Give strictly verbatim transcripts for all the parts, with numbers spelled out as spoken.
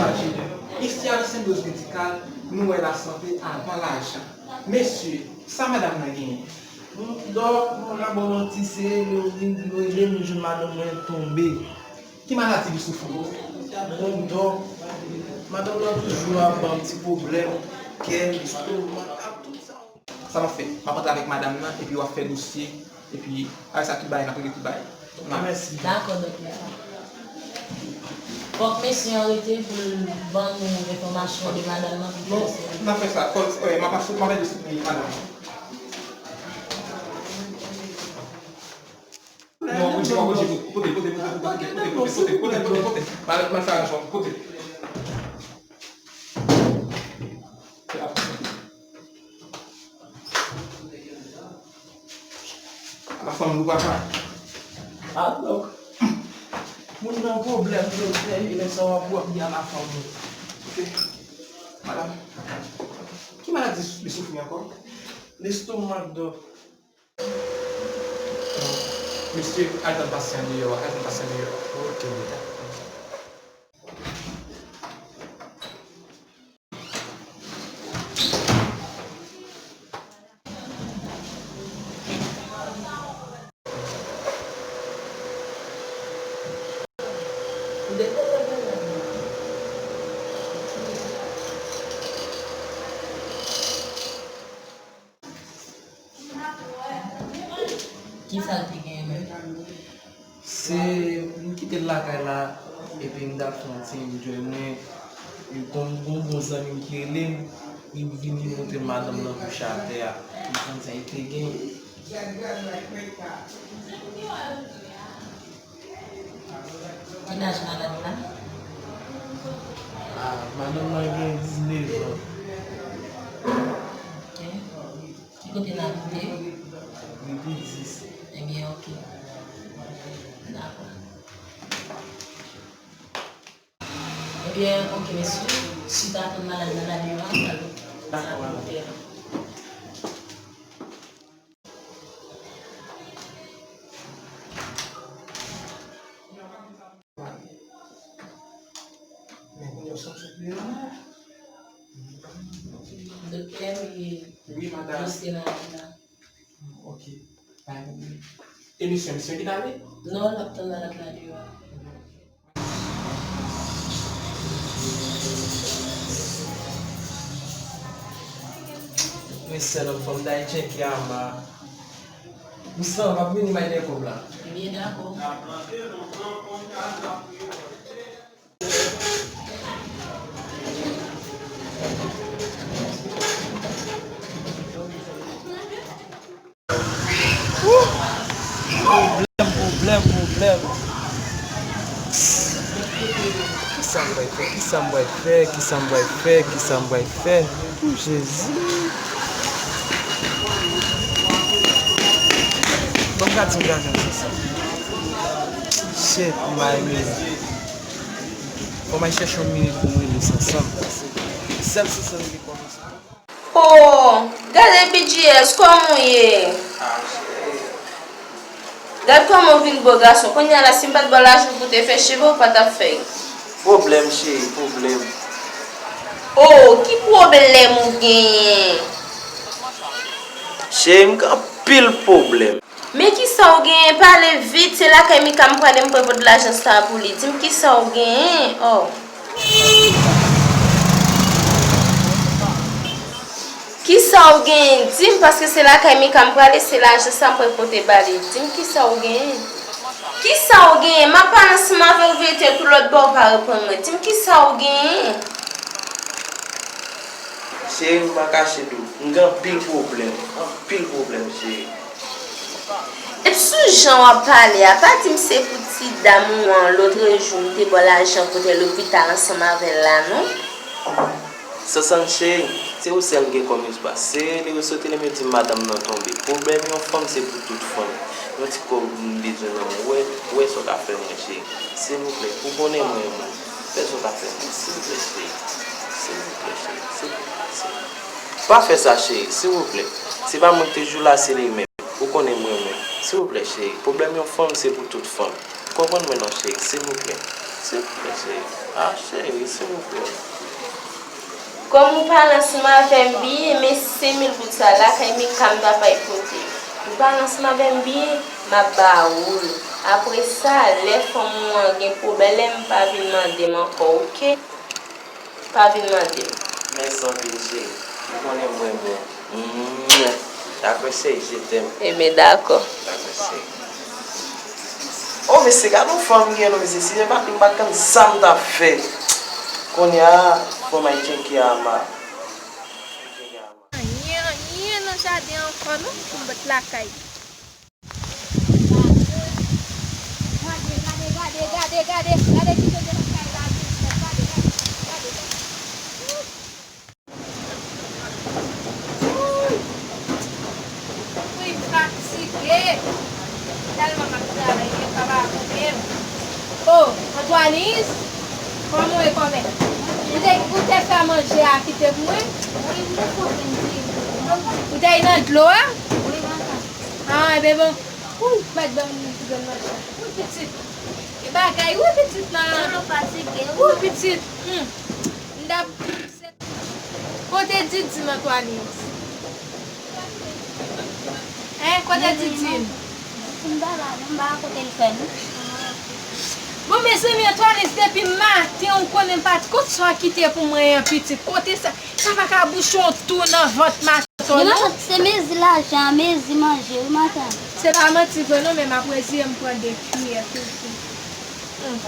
ankouraje nou. Isi a nan Senbyòz Medikal, nou wè lasante avan lajan. Mesye, sa madanm nan genyen? Dòk, mwen ka ba w manti, se Lorin ki rele m, jwenn madanm mwen tonbe. Ki maladi li soufri? Bon, dòk, madanm nan toujou ap ban m ti pwoblèm, kè, lestomak, ak tout sa. Sa m ap fè? M ap antre avèk madanm nan, epi w ap fè dosye, epi avèk sa tout bagay, n ap regle tout bagay. Ok, mèsi. Dakò, dòk, mèsi. Fòk mesye an rete pou l ban nou enfòmasyon de madanm nan pou... Non, n ap fè sa. Fòk, wè, m ap pase, m ap fè dosye madanm nan. Non, pote, pote, pote, pote, pote, pote, pote, pote, pote, pote, pote, pote, pote, pote. Mal, mal fè aranjman, pote. Ala fanm nou papa. Ah, dòk. Moun nan pwoblèm, doktè, e lè sa w ap wè, y a la fanm nou. Ok. Madanm, ki maladi li soufri ankò? Lestomak, dòk. Mesye, al tann pasyan deyò a, al tann pasyan deyò a. Ok, doktè. Kisa l te genyen menm? Se, m kite l lakay la, epi m t ap fè yon ti enjoy mwen. E gon, gon, bon zanmi m ki rele m, li vin li montre m madanm nan kouche atè a. M konn sa li te gen. Ki laj madanm nan? Ah, madanm nan gen diznèf an. Ok. Ki kote n abite? Rue de dix. Ebyen, ok. Dakò. Ebyen, ok, mesye. Chita tann malad nan la deyò a, m pral sa pou fè a. Men kounye a w santi w pi mal? Doktè, wi, wi, madanm. Dosye malad la. Ok. Bay mwen. E misye, misye ki t ale? Non, l ap tann malad la deyò a. Men sèl fanm Daytyen ki ama. M san, m ap vini bay de kòb la. Ebyen, dakò. Pwoblèm, pwoblèm, pwoblèm. Kisa m pral fè? Kisa m pral fè? Kisa m pral fè? Kisa m pral fè? Pou Jezi. Ban m gade yon gajan se sa. Shit, m pa renmen. Fò m al chèche yon minit pou m rele Sansan. Sèl Sansan ki kòmanse. Oh, gade B G S, kòman w ye? Gad kòman w vin bo gason. Kounye a la, si m pa t ba w lajan pou w te fè cheve, ou pa t ap fè l. Pwoblèm, cheri, pwoblèm. Oh, ki pwoblèm ou genyen? Cheri, m gen anpil pwoblèm. Men kisa w genyen? Pale vit, se lakay Mika m prale, m pral pote lajan sa a pou li. Di m kisa w genyen? Oh. Kisa w genyen? Di m, paske se lakay Mika m prale, se lajan sa a m pral pote ba li. Di m kisa w genyen? Kisa w genyen? M ap pale ansanm avè w, veye tèt ou lòt bò, ou pa reponn mwen. Di m kisa w genyen? Cheri, m pa kache di w, m gen anpil pwoblèm, anpil pwoblèm, cheri. Depi sou jan w ap pale a, pa di m se pou ti dam ou an, lòtrejou m te ba w lajan pou te lopital ansanm avè l la, non? Sansan cheri, se ou sèl m gen kòm espas. Se rele yo sot rele m yo di m madanm nan tonbe. Pwoblèm yon fanm se pou tout fanm. Yon ti kòb m bezwen nan men w, wè, wè sa w ka fè mwen cheri. Silvouplè, ou konnen mwen renmen w. Fè sa w ka fè mwen, silvouplè cheri. Silvouplè cheri, silvouplè cheri. Pa fè sa cheri, silvouplè. Se pa mwen ki te jou la, se li menm. Ou konnen m renmen w. Silvouplè cheri, pwoblèm yon fanm se pou tout fanm. Konprann mwen non cheri, silvouplè. Silvouplè cheri. Ah cheri, silvouplè. Kòm ou pale ansanm avè m byen, men senk mil goud sa lakay Mika m ta pral pote. Ou pale ansanm avè m byen, m ap ba ou l. Apre sa, lè fanm ou an gen pwoblèm, pa vin mande m ankò, oke? Pa vin mande m. Mèsi anpil, cheri. Ou konnen m renmen w. Mwah. Dakò, cheri, je t'aime. Ebyen, dakò. Dakò, cheri. Oh, mesye, gade yon fanm m gen non, mesye. Si se pa li, m pa t konn sa m t ap fè. Kounye a, fò m al tcheke Ama. Anyen, anyen nan jaden ankò non, pou m bat lakay. Gade, gade, gade, gade, gade, gade ki jan de lakay la, gade, gade, gade, gade. Wi, m fatige. Tèlman m ap travay, men pa pa konprann. Oh, Antoinise, kòman w ye kòmè? Ou te, ou te fè manje a kite pou mwen? Ou te nan dlo a? Ah, enben bon. Ou mèt ban m ti grenn manje. Ou pitit. E bagay, ou pitit la. Ou pitit. Hmm. M t ap Kote Didine, Antoinise? Hein, kote Didine? Didine pa la non, m pa wè kote l fè non. Bon, mezanmi, Antoinise, depi maten, ou konnen m pa t konn sa w kite pou mwen an, pitit. Kote sa, sa pa ka bouche yon tou nan vant maten. Wi, matant, se mezi lajan, mezi manje, wi, matant. Se pa manti vre non, men m ap reziye m pran de kiyè toujou. Hmm.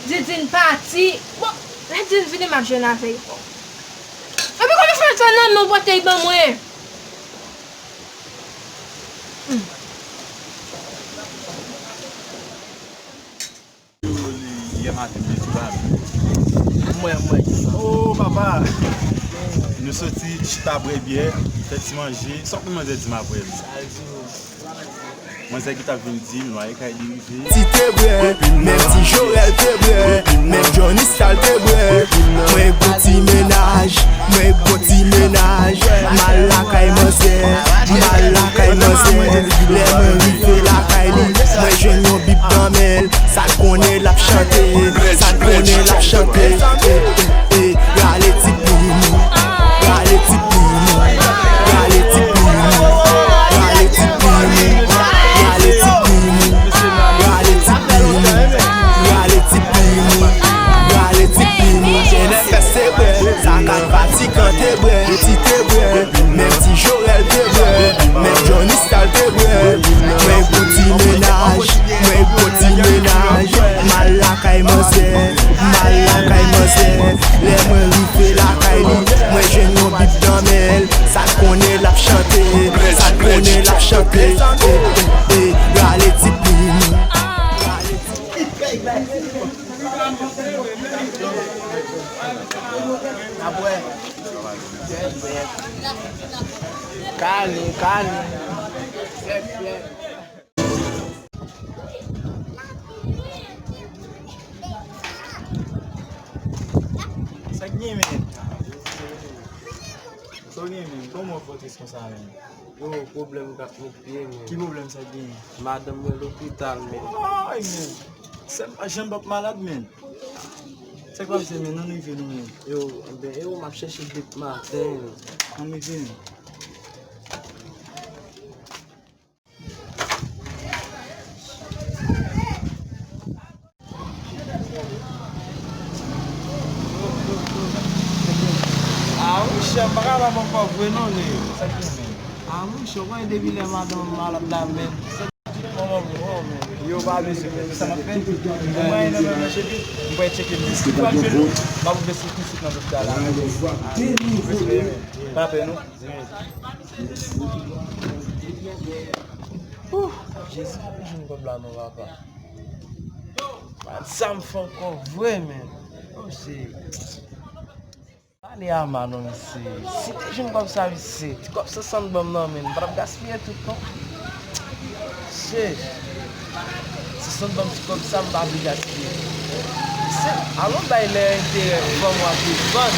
Didin pati. Bon, lè Didin vini, m ap jwenn avè l. Epi kòman fè l fè nan men w pote l ban mwen? Hmm. Yè maten, m te sou pale. Mwen, mwen. Oh, papa! Nou soti chita bwè byè, fè ti manje. Sa w konn manzè di m apre l? Manzè ki t ap vin di m, lwaye kay li rive. Ti te bwè, menm ti Jorèl te bwè, menm Johnny Star te bwè. Mwen gon ti mennaj, mwen gon ti mennaj. M al lakay manzè, m al lakay manzè. Lè mwen rive lakay li, mwen jwenn yon bib nan men l. Sa l konnen l ap chante, sa l konnen l ap chante. Eh, eh, eh, rale ti plim, rale ti plim, rale ti plim, rale ti plim, rale ti plim, rale ti plim, rale ti plim. Jenès fè se bwè, sa k ap fatigan te bwè, ti te bwè, menm ti Jorèl te bwè, menm Johnny Star te bwè. Mwen gon ti mennaj, mwen gon ti mennaj. M al lakay manzè, m al lakay manzè. Lè mwen rive lakay li, mwen jwenn yon bib nan men l. Sa l konnen l ap chante, sa l konnen l ap chante. Eh, eh, eh, rale ti plim. Kale, kale. Sa k gen, men? Sa w gen, men? Kòman w fè w tris konsa, men? Yo, pwoblèm k ap met pye, men. Ki pwoblèm sa k genyen? Madanm mwen lopital, men. Ay, men. Sè m pa janm p ap malad, men. Sa k pase, men? Ann rive, non, men. Yo, ben, yo, m ap chèche depi maten, men. Ann rive, men. Ah, monchè, m pa ka ba bò kò vre non, men. Sa k gen, men? Ah, monchè, w konnen depi lè madanm malad la, men. Yo, pa bezwen, men. Sa m ap fè? Mwen, non, men, men, cheke. M pral tcheke m. Si m pral jwenn nou, m ap ouvè sou tout sou nan lopital la. Ah, respè, men. Pa pè, non. Ouh, Jezi, m jwenn kòb la non, papa. Pa di sa m fè ankò vre, men. Oh, se. Pale a ma non, mesye. Si te jwenn kòb sa, mesye. Ti kòb san san ban m nan, men. M pa t ap gaspiye tout, non. Se. Si san ban m ti kòb sa, m pa vle gaspiye. Se, alon bay lè enterè fanm w ap defann.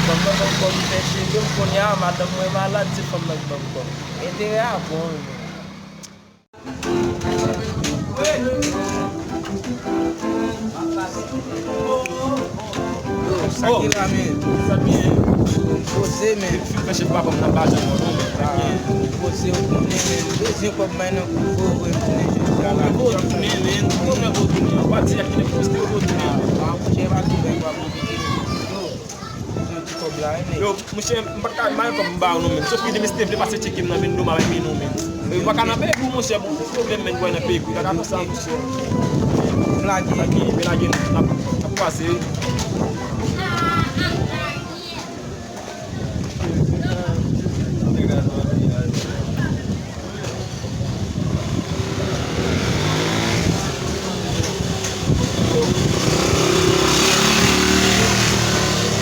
Fanm nan ban m kòb, m fè cheve m, kounye a, madanm mwen malad, se fanm nan ki ban m kòb. Enterè a bon, wi, men. Yo, sa ki la, men? Sa byen. Poze, men. Fin fè chèf pa kòm nan pa janm wè non, men. Poze, ou konnen, men. Bezwen kòb may nan kou, vo, vre, tounen jodi a la. Vo tounen, men. Ou konnen vo tounen. Ou pa di ak ki nèg poste, vo tounen. Ah, monchè, pa tounen, pa konplike. Yo. Yo, monchè, m pa ka, m pa gen kòb m ba w non, men. Sof ki demen si te vle pase tcheke m nan, men, doma bay men nou, men. Yo, pa ka nan peyi pou monchè, bon, pwoblèm, men, pou nan peyi pou, pa ka konsa, monchè. M lage. Lage, men lage, n ap, n ap pase, wi.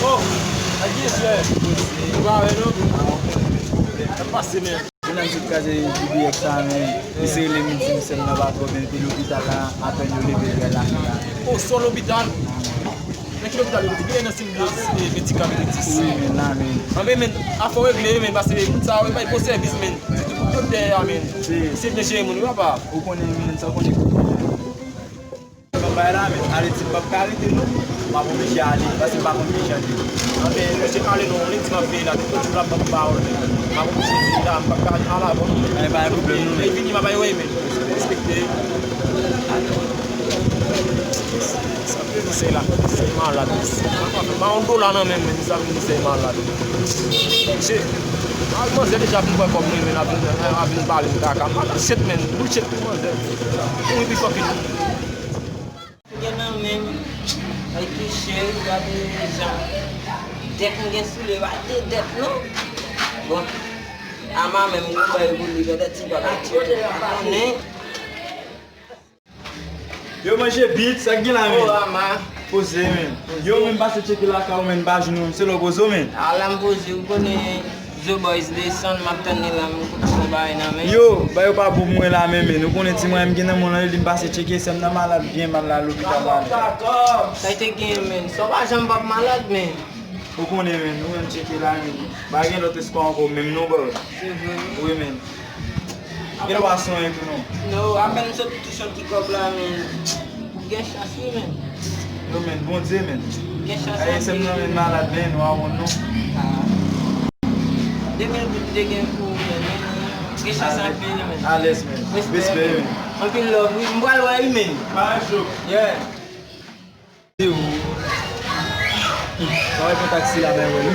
Oh, a ki eswè? Ou pa wè non? Sa pase, men. Mennaj sot kraze B B X sa, men. Li se rele m, di m sè m nan pa twò byen, epi lopital la, apèn yo leve l, gad la, la. Oh, sou lopital? Nan ki lopital yo mete? Ki lè nan sil yo, eh, medikaman yo di? Wi, men la, men. Anben, men, afè w regle, men, paske moun sa yo, yo bay bon sèvis, men. Sitou pou doktè a, men. Se byen jere moun, wi, papa. Ou konnen, men, sa w konnen. Ban bay la, men, ale di m p ap ka rete, non. M ap oblije ale, paske m pa konn ki jan l ye. Anben, mesye, ale non, lendi m ap veye la, tout jou l ap ban m pawòl, men. M ap oblije veye la, m p ap ka al avan, non. Anben, pa gen pwoblèm, non. Lè l vini, m ap bay wè, men. Respekte. Sa vle di se la, se malad. Pa yon dola nan men m, men sa vle di se malad. Mesye, Al manzè deja pou m pran kòb mwen, men ap vin, ap vin pale m kaka. M pa vin chet, men. Bullshit pou manzè. Ou wi, pi fòk. Gen nan men m, ay touche, gade jan dèt m gen sou li, pa de dèt non. Bon, ama menm gon bay pou li, gade ti baba ti konnen. Yo manje bit, sa k gen la, men? Oh, ama. Poze, men. Yo, men pase tcheke lakay ou, men, pa jwenn ou, se lè w poze w, men. A la m poze, ou konnen Zo Boys desann, m ap tann li la, m kote sa bay nan men. Yo, ba yo pa bon pou mwen la, men, men. Ou konnen ti mwen, m gen nan mwen, li m pase tcheke, sè m nan malad, byen mal la, lopital la, men. Sa te gen, men. Sa w pa janm p ap malad, men. Ou konnen, men. Ou menm tcheke la, men. Pa gen lòt espwa ankò, menm non, bro. Se vre. Wi, men. Gen lwa sonye tou non. No, apèn m sot touche yon ti kòb la, men. Ou gen chans wi, men. Yo, men, Bondye, men. Gen chans anpil. Aye, sè m nan, men, malad, men, nou a wonn non. Ah. De mil goud m te gen pou ou, men. Gen chans anpil, men. Alèz, men. Respè, men. Anpil love, wi. M pral wè, wi, men. Pa jok. Yeah. Yo. Sa va pran taksi la, men, wè, wi.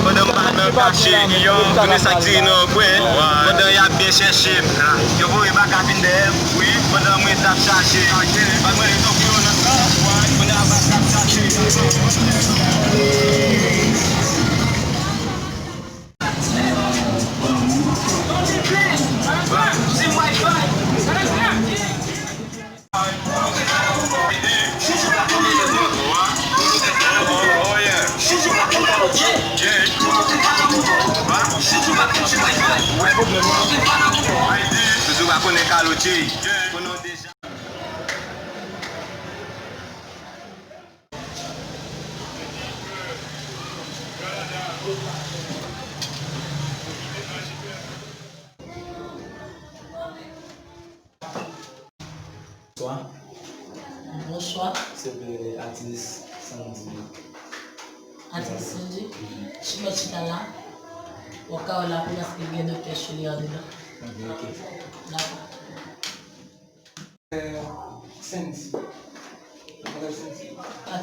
Pandan m pa nan kache, yo tounen sa k diri nan kwen. Pandan y ap byen chèche m, yo voye baka vin dèyè m. Wi, pandan mwen t ap chache. Pa mwen, yo tonbe yo nan san. Pandan y ap chache. Toujou pa konnen kaloche. Bonswa. Bonswa. Silvouplè, atis Sandy. Atis Sandy? Mhm. Chita, chita la. Ou ka wè la, paske gen doktè Chili andedan. Mhm, ok. Dakò. Euh, Sandy. Madam Sandy.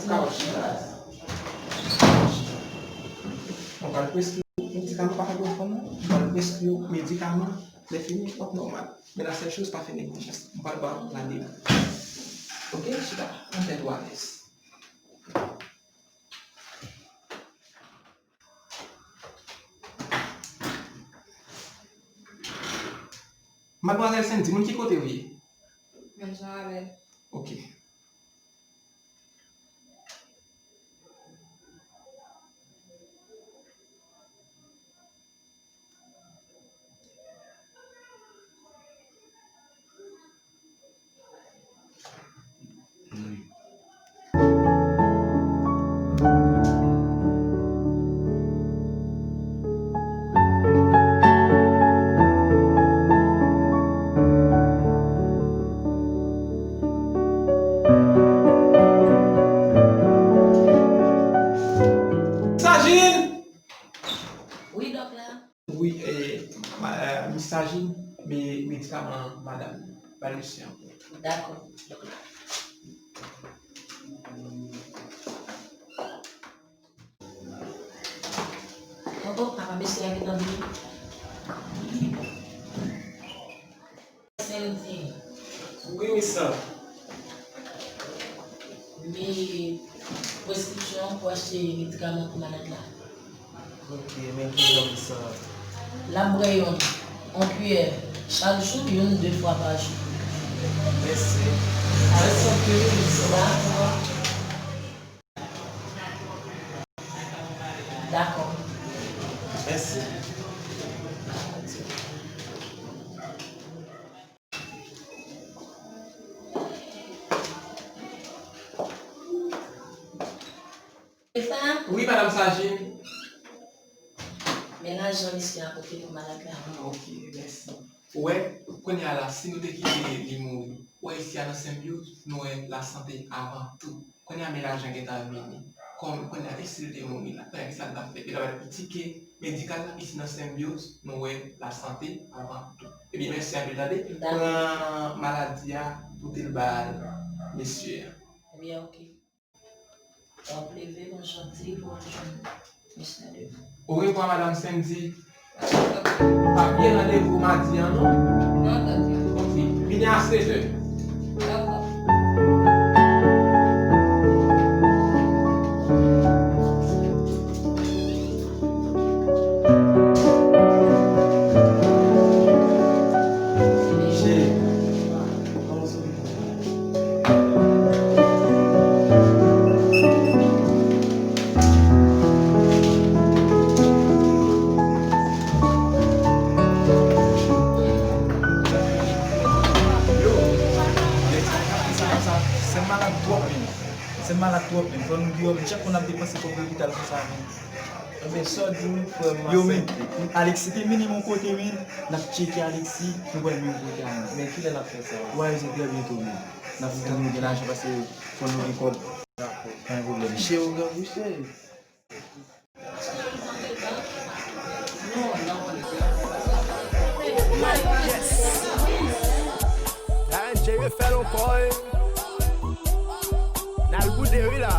Ka wè chita. Mwen pral preskri w medikaman, pa fè gwo fanm non. Mwen pral preskri w medikaman. Lè fini, w ap nòmal. Men la sèl choz, pa fè neglijans. Mwen pral ba w la de. Ok, chita. An tèt ou alèz. Madmwazèl Sandy, moun ki kote w ye? Menm jan avè l. Ok. Sajin! Wi, dòk la. Wi, eh, ma-, eh, Miss Sajin, men medikaman madanm, ba l mesye an. Dakò, dòk la. Bon, bon, papa, mesye a gentan vini. Sandy. Wi, Miss. Men preskripsyon pou achte medikaman pou malad la. Ok, men kijan, Miss? L ap bwè yon, yon kiyè chak jou, youn, de fwa pa jou. Mèsi. Mèsi anpil, Miss. Dakò. Dakò. Mèsi. Stefan? Wi, Madanm Sajin. Men lajan misye a pote pou malad la. Ah, ok, mèsi. Ou wè, kounye a la, si nou te kite li mouri, ou wè isi a nan Senbyoz, nou wè lasante avan tou. Kounye a, men lajan gentan vini. Kòm, kounye a, isi li te mouri la, kounye a, kisa l t ap fè? Li t ap al pou tike medikal la, isi nan Senbyoz, nou wè lasante avan tou. Ebyen, mèsi anpil, tande. Dakò. Pran maladi a, pote l ba mesye a. Ebyen, oke. W ap leve konsa, ti, pou w al jwenn Miss Nadèv. Orevwa, madanm Sandy. Pa bliye randevou madi an, non? Non, tande. Oke. Vini a sèt è. Dakò. Sè m malad twòp, men. Sè m malad twòp, men. Fò nou deyò, men. Chak moun ap depanse kòb lopital konsa, men. Ebyen, sa w di m, frè m, yo, men, Alexis te mennen m yon kote, men, n ap tcheke Alexis, nou pral menm kote a, men. Men kilè n ap fè sa? W a rive trè byento, men. N ap fè nou gen lajan, paske fò nou gen kòb. Dakò. Pa gen pwoblèm. Che yo gen bouche. Yes. Dayè, Jerry fè l ankò, wi. N al boude, wi, la.